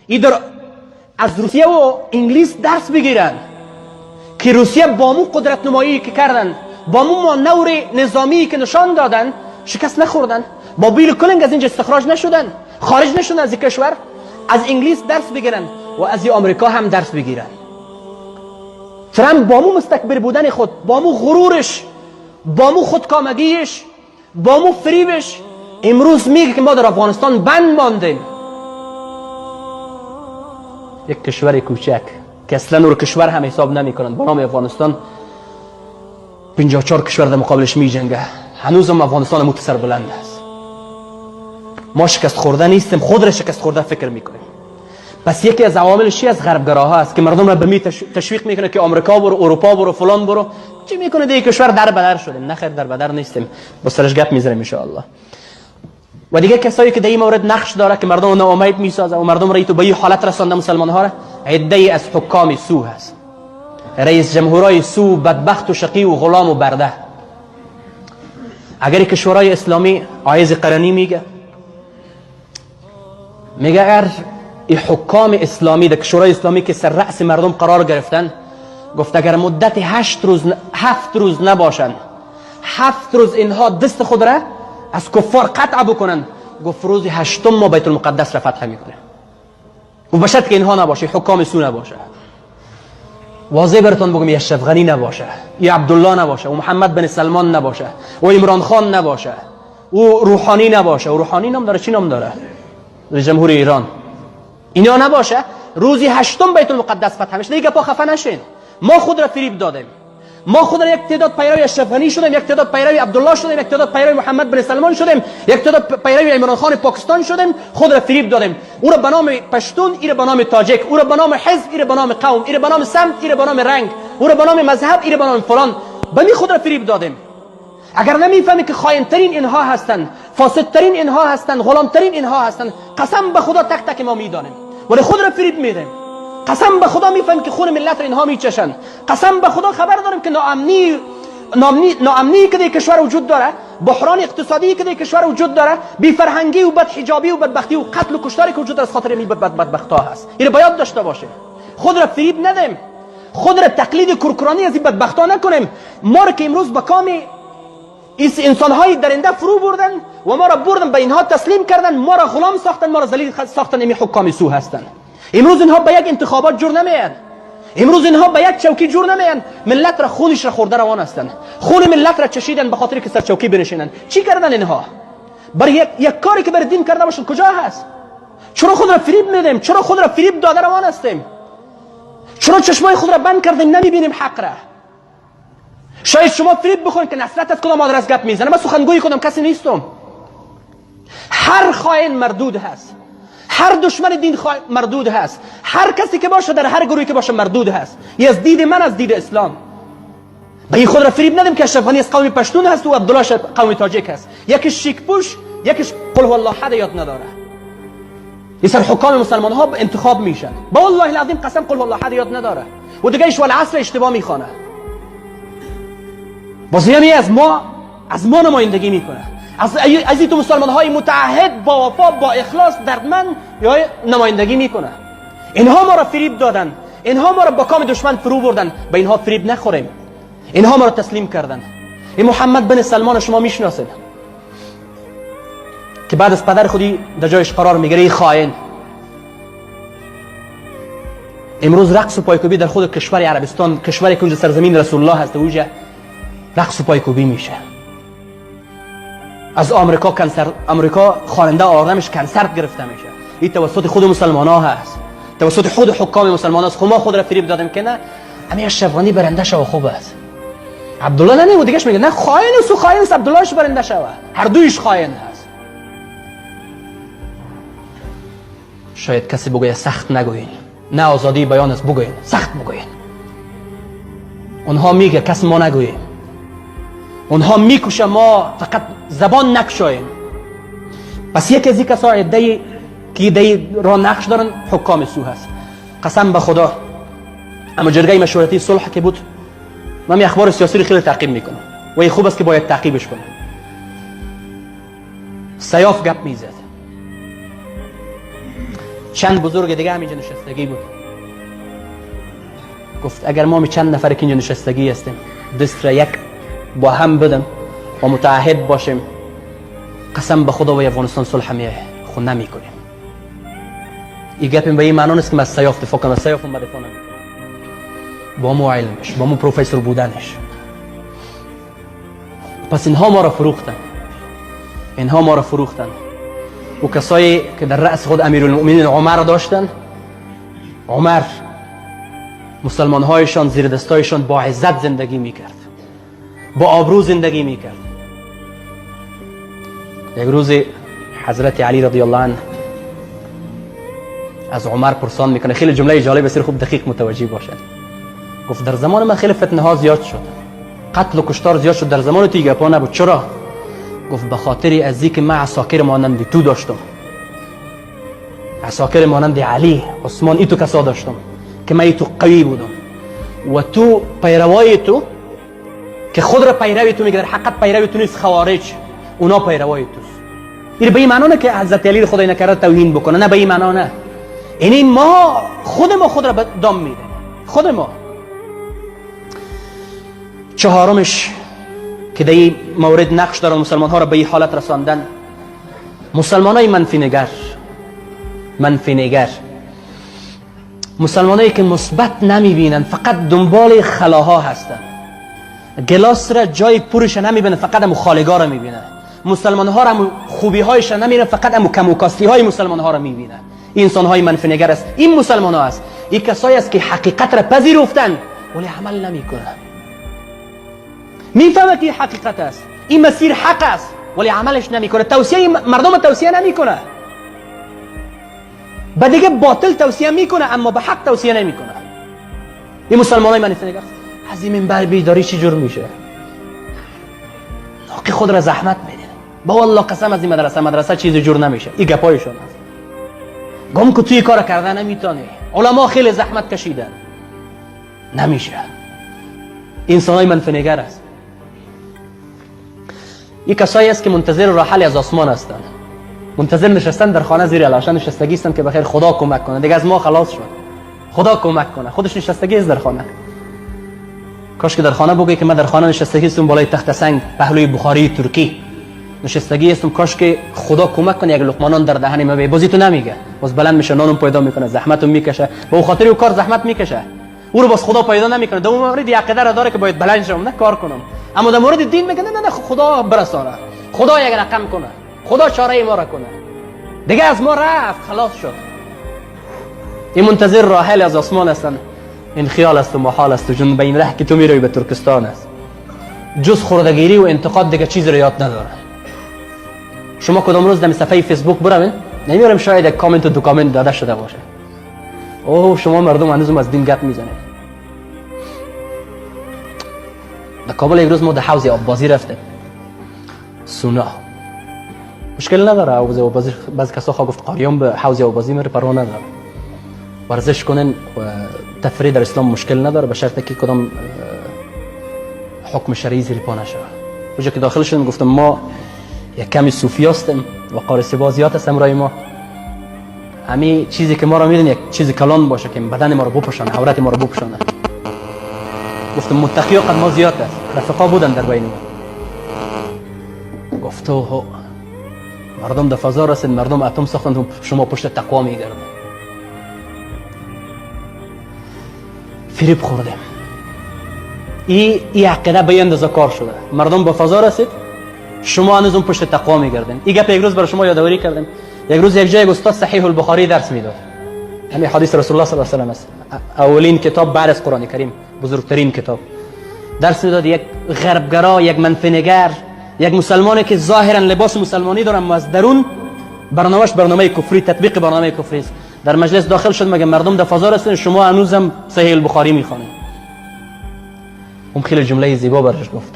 ای در از روسیه و انگلیس درس بگیرن که روسیه با مو قدرت نمایی که کردن، با مو مانور نظامی که نشان دادن، شکست نخوردن، با بیل کلنگ از اینجا استخراج نشدن، خارج نشدن از این کشور. از انگلیس درس بگیرن و از آمریکا هم درس بگیرن. ترامپ با مو مستکبر بودن خود، با مو غرورش، با مو خودکامگیش، با مو فریبش، امروز میگه که ما در افغانستان بند ماندیم. یک کشور کوچک که اصلا او رو کشور هم حساب نمیکنند با نام افغانستان، 54 کشور در مقابلش میجنگه، هنوزم افغانستان متسر بلند است. ما شکست خورده نیستیم، خود را شکست خورده فکر میکنیم. پس یکی از عواملش چی از غربگراها است که مردم را به می تشویق میکنه که آمریکا برو، اروپا برو، فلان برو. چی میکنه دیگه؟ کشور در بدر شدیم. نه خیر، در بدر نیستیم، با سرش گپ میزنیم ان شاء الله. و دیگه کسایی که در این مورد نقش داره که مردم ناامید میسازه و مردم را تو به این حالت رسانده مسلمان ها را، عده از حکام سو هست، رئیس جمهورای سو، بدبخت و شقی و غلام و برده. اگر کشورهای اسلامی، عایز قرنی میگه اگر این حکام اسلامی در کشورهای اسلامی که سر رأس مردم قرار گرفتن، گفت اگر مدت 8 روز 7 روز نباشن، 7 روز اینها دست خود را از کفار قطع بکنن، گفت روز 8 ما بیت المقدس را فتح میکنه. گفت به شرط که اینها نباشه، حکام سو نباشه. واضح براتون بگم، اشرف غنی نباشه، یا عبدالله نباشه، و محمد بن سلمان نباشه، و عمران خان نباشه، و روحانی نباشه. و روحانی نام داره، چی نام داره؟ جمهوری ایران. اینا نباشه، روزی 8 بیت المقدس فتح میشه. دیگه پا خفه نشین. ما خود را فریب دادیم، ما خود را یک تعداد پیروی اشرف غنی شدیم، یک تعداد پیروی عبدالله شدیم، یک تعداد پیروی محمد بن سلمان شدیم، یک تعداد پیروی عمران خان پاکستان شدیم. خود را فریب دادیم. او را به نام پشتون، ای را به نام تاجک، او را به نام حزب، ای را به نام قوم، ای را به نام سمت، ای را به نام رنگ، او را به نام مذهب، ای را به نام فلان، به می خود را فریب دادیم. اگر نمیفهمی که خائن‌ترین اینها هستند، فاسدترین اینها هستند، غلامترین اینها هستند، قسم به خدا تک تک ما میدانیم، ولی خود را فریب میدیم. قسم به خدا میفهمیم که خون ملت را اینها میچشند. قسم به خدا خبر داریم که ناامنی که در کشور وجود داره، بحران اقتصادی که در کشور وجود داره، بی فرهنگی و بد حجابی و بدبختی و قتل و کشتاری که وجود داره، از خاطر می بدبختا هست. اینو باید داشته باشیم. خود را فریب ندیم، خود را تقلید کرکرانی از این بدبختا نکنیم. ما را که امروز به کام انسان های درنده فرو بردن و ما را بردن به اینها تسلیم کردن، ما را غلام ساختن، ما را ذلیل ساختن، این حکام سو هستند. امروز اینها به یک انتخابات جور نمیان، امروز اینها به یک چوکی جور نمیان. ملت را خونش را خورده روان هستند، خون ملت را چشیدن به خاطر که سر چوکی بنشینن. چی کردن اینها؟ برای یک کاری که برای دین کرده باشن کجا هست؟ چرا خود را فریب میدیم؟ چرا خود را فریب داده روان هستیم؟ چرا چشمای خود را بند کردیم نمیبینیم حق را؟ شاید شما فریب بخورید که نصرت از کدام آدرس گپ میزنه، من سخنگوی کدام کسی نیستم. هر خائن مردود هست، هر دشمن دین مردود هست، هر کسی که باشه در هر گروهی که باشه مردود هست. یه از دید من، از دید اسلام. به این خود را فریب ندیم که اشرف غنی از قوم پشتون هست و عبدالله قوم تاجیک هست. یکیش شیکپوش، یکیش قل هو الله احد یاد نداره. این سر حکام مسلمان ها انتخاب میشن، با والله العظیم قسم قل هو الله احد یاد نداره و دیگه ایش والعصر اشتباه میخوانه. باز از ما نمایندگی میکنه، از این تو مسلمان های متعهد با وفا با اخلاص دردمند یا نمایندگی میکنه. اینها ما را فریب دادن، اینها ما را با کام دشمن فرو بردن. به اینها فریب نخوریم، اینها ما را تسلیم کردن. این محمد بن سلمان شما میشناسید که بعد از پدر خودی در جایش قرار میگیره. این خائن امروز رقص و پایکوبی در خود کشور عربستان، کشوری که اونجا سرزمین رسول الله هست، اونجا رقص و پایکوبی میشه. از آمریکا کنسرت، آمریکا خواننده آدمش کنسرت گرفته میشه. این توسط خود مسلمان ها هست، توسط خود حکام مسلمان هست. خب ما خود را فریب دادیم که نه امیر اشرف غنی برنده شو خوب است، عبدالله نه، دیگهش میگه نه خائن است و خائن است، عبداللهش برنده شوه، هر دویش خائن هست. شاید کسی بگوید سخت نگوین، نه آزادی بیان است، بگوین، سخت بگوین. اونها میگه کس ما نگوییم، اونها میکشه ما فقط زبان نکشاییم. پس یکی از این کسا عده‌ای که عده‌ای را نقش دارن حکام سو هست. قسم به خدا اما جرگه مشورتی صلح که بود، من اخبار سیاسی رو خیلی تعقیب میکنم و این خوب است که باید تعقیبش کنم. سیاف گپ میزد، چند بزرگ دیگه هم اینجا نشستگی بود. گفت اگر ما چند نفر که اینجا نشستگی هستیم دست را یک با هم بدم و متعهد باشیم، قسم به خدا و افغانستان صلح میایه. خو نمیکنیم. این گپم به این معنا نیست که من از سیاف دفاع کنم، از سیاف هم دفاع نمیکنم. با مو علمش، با مو پروفسور بودنش. پس اینها ما را فروختن، اینها ما را فروختن. و کسایی که در رأس خود امیرالمؤمنین عمر داشتن، عمر مسلمانهایشان زیر دستایشان با عزت زندگی میکرد، با آبرو زندگی میکرد. یک روز حضرت علی رضی الله عنه از عمر پرسان میکنه، خیلی جمله جالب است، خوب دقیق متوجه باشد. گفت در زمان من خیلی فتنه ها زیاد شد، قتل و کشتار زیاد شد، در زمان تو گپا نبود. چرا؟ گفت به خاطر از اینکه من عساکر مانند تو داشتم، عساکر مانند علی، عثمان، ای تو کسا داشتم که من ای تو قوی بودم و تو پیروای تو که خود را پیروی تو میگه، در حقیقت پیروی تو نیست، خوارج اونا پیروای توست. این به این معنا نه که حضرت علی خدای نکرده توهین بکنه، نه به این معنا نه. یعنی ما خود ما خود را به دام میده، خود ما. چهارمش که در این مورد نقش دارن مسلمان ها را به این حالت رساندن، مسلمان های منفی نگر، منفی نگر، مسلمان هایی که مثبت نمی بینن، فقط دنبال خلاها هستن، گلاس را جای پرش نمی بینن، فقط هم خالگا را می بینن. مسلمان ها را خوبی هایش نمی بینن، فقط هم کم و کاستی های مسلمان ها را می بینن. این انسان های منفی نگر است، این مسلمان ها است، این کسایی است که حقیقت را پذیرفتن ولی عمل نمی کنن. میفهمه که حقیقت است، این مسیر حق است، ولی عملش نمیکنه. توصیه مردم توصیه نمیکنه، به دیگه باطل توصیه میکنه اما به حق توصیه نمیکنه. این مسلمان های منفی نگر از این منبر بیداری چی جور میشه؟ ناقی خود را زحمت میده، با والله قسم از این مدرسه چیزی جور نمیشه. این گپایشون است. گم که توی کار کردن نمیتونی، علما خیلی زحمت کشیدن، نمیشه. انسان های منفی نگر است. این کسایی است که منتظر راه حل از آسمان هستند، منتظر نشستن در خانه زیر علاشه نشستگی هستند که بخیر خدا کمک کنه، دیگه از ما خلاص شد، خدا کمک کنه. خودش نشستگی است در خانه. کاش که در خانه بگه که من در خانه نشستگی هستم، بالای تخت سنگ پهلوی بخاری ترکی نشستگی هستم، کاش که خدا کمک کنه یک لقمانان در دهن ما بیه. بازی تو نمیگه، باز بلند میشه، نانم پیدا میکنه، زحمتم میکشه، به خاطر او کار زحمت میکشه، او رو باز خدا پیدا نمیکنه. در اون مورد عقیده را داره که باید بلند شم نه کار کنم، اما در مورد دین میگه نه نه خدا برسانه، خدا یک رقم کنه، خدا چاره ما را کنه، دیگه از ما رفت، خلاص شد. این منتظر راحل از آسمان هستن. این خیال است و محال است و جون به این ره که تو میروی به ترکستان است. جز خوردگیری و انتقاد دیگه چیز رو یاد نداره. شما کدام روز در صفحه فیسبوک بروین، نمیارم شاید یک کامنت و دو کامنت داده شده باشه. اوه شما مردم هنوزم از دین گپ میزنید. در کابل یک روز ما در حوض آب بازی رفتیم، سونا. مشکل نداره حوض آب بازی، بعضی کسا خواه گفت قاریان به حوض آب بازی میره، پروا نداره. ورزش کنن و تفریح در اسلام مشکل نداره، به شرط که کدام حکم شرعی زیر پا نشه. اونجا که داخل شدیم گفتم ما یک کمی صوفی هستیم و قارسی بازیات هست همراه ما، همین چیزی که ما را میدن یک چیز کلان باشه که بدن ما رو بپوشانه، عورت ما رو بپوشانه. گفتم متقی قد ما زیاد است، رفقا بودن در بین ما. گفت اوه مردم در فضا رسید، مردم اتم ساختند، شما پشت تقوا میگردن. فریب خوردیم. ای عقیده به اندازه کار شده، مردم به فضا رسید، شما هنوز اون پشت تقوا میگردین. این گپ یک روز برای شما یادآوری کردم. یک روز یک جای یک استاد صحیح البخاری درس میداد، همین حدیث رسول الله صلی الله علیه و سلم است، اولین کتاب بعد از قرآن کریم، بزرگترین کتاب. درس میداد یک غربگرا، یک منفی نگر، یک مسلمانی که ظاهرا لباس مسلمانی داره اما از درون برنامهش برنامه کفری، تطبیق برنامه کفری است. در مجلس داخل شد، مگه مردم در فضا رسیدن، شما هنوزم صحیح البخاری میخوانید. اون خیلی جمله زیبا برش گفت،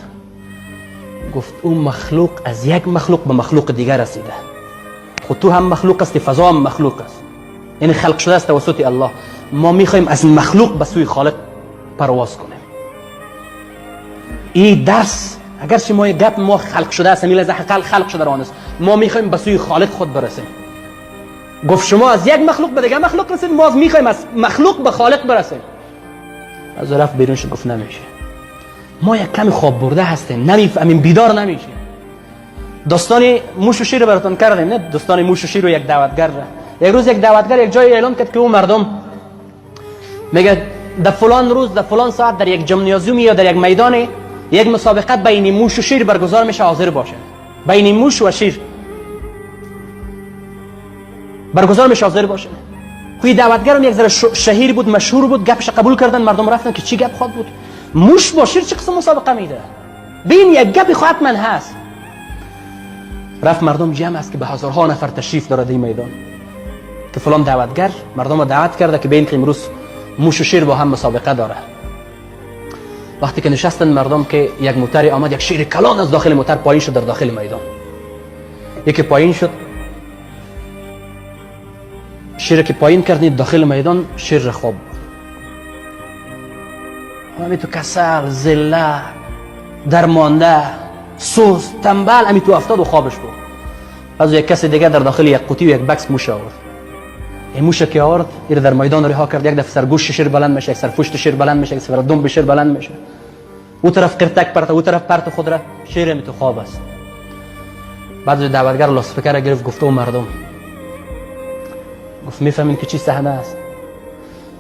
گفت اون مخلوق از یک مخلوق به مخلوق دیگر رسیده، خود تو هم مخلوق است، فضا هم مخلوق است، یعنی خلق شده است توسط الله. ما میخوایم از مخلوق به سوی خالق پرواز کنیم. این درس اگرچه ما گپ ما خلق شده است، همین لحظه خلق شده روان است، ما میخوایم به سوی خالق خود برسیم. گفت شما از یک مخلوق به دیگه مخلوق رسید، ما از میخوایم از مخلوق به خالق برسیم. از رفت بیرون شد، گفت نمیشه. ما یک کمی خواب برده هستیم، نمیفهمیم، بیدار نمیشیم. داستان موش و شیر براتون کردیم، نه؟ داستان موش و شیر و یک دعوتگر را. یک روز یک دعوتگر یک جای اعلام کرد که او مردم میگه در فلان روز در فلان ساعت در یک جمنیازیوم یا در یک میدان یک مسابقه بین موش و شیر برگزار میشه، حاضر باشه. بین موش و شیر برگزار میشه، حاضر باشه. خوی دعوتگرم یک ذره شهیر بود، مشهور بود، گپش قبول کردن، مردم رفتن که چی گپ خواد بود، موش با شیر چه قسم مسابقه میده، بین یک گپی خواهد من هست. رفت مردم جمع است که به هزارها نفر تشریف داره در میدان که فلان دعوتگر مردم رو دعوت کرده که بین که امروز موش و شیر با هم مسابقه داره. وقتی که نشستن مردم که یک موتر آمد، یک شیر کلان از داخل موتر پایین شد در داخل میدان. یکی پایین شد، شیر که پایین کردید داخل میدان، شیر را خواب بود. همین تو کسل، زله، درمانده، سوز، تنبل، همین تو افتاد و خوابش بود. از یک کس دیگه در داخل یک قوطی و یک بکس موش آورد. این موش که آورد این در میدان رها کرد، یک دفعه سرگوش شیر بلند میشه، یک سر پشت شیر بلند میشه، یک سر دم شیر بلند میشه، او طرف قرتک پرت، او طرف پرت خود را، شیر می تو خواب است. بعد دعوتگر لاسپیکر گرفت، گفت او مردم، گفت میفهمین که چی صحنه است؟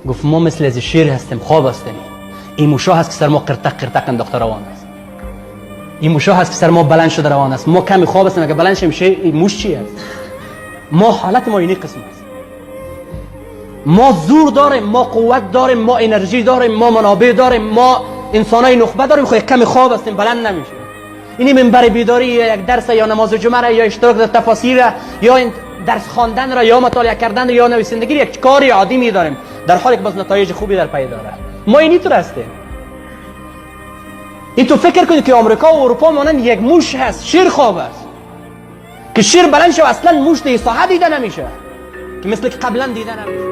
گفت ما مثل از شیر هستیم، خواب هستیم. این موشا هست که سر ما قرتک قرتک انداخته روان است، این موشا هست که سر ما بلند شده روان است، ما کمی خواب هستیم، اگه بلند شیم شیر موش چی است؟ ما حالت ما اینی قسم است. ما زور داریم، ما قوت داریم، ما انرژی داریم، ما منابع داریم، ما انسانای نخبه داریم، خو کمی خواب هستیم، بلند نمیشیم. اینی منبر بیداری یا یک درس یا نماز جمعه یا اشتراک در تفاسیر یا درس خواندن را یا مطالعه کردن یا نویسندگی یک کاری عادی می‌داریم، در حالی که باز نتایج خوبی در پی داره. ما اینی طور هستیم. این تو فکر کنید که آمریکا و اروپا مانند یک موش هست، شیر خواب است که شیر بلند شو اصلا موش در ساحه دیده نمیشه، که مثل که قبلا دیده نمیشه.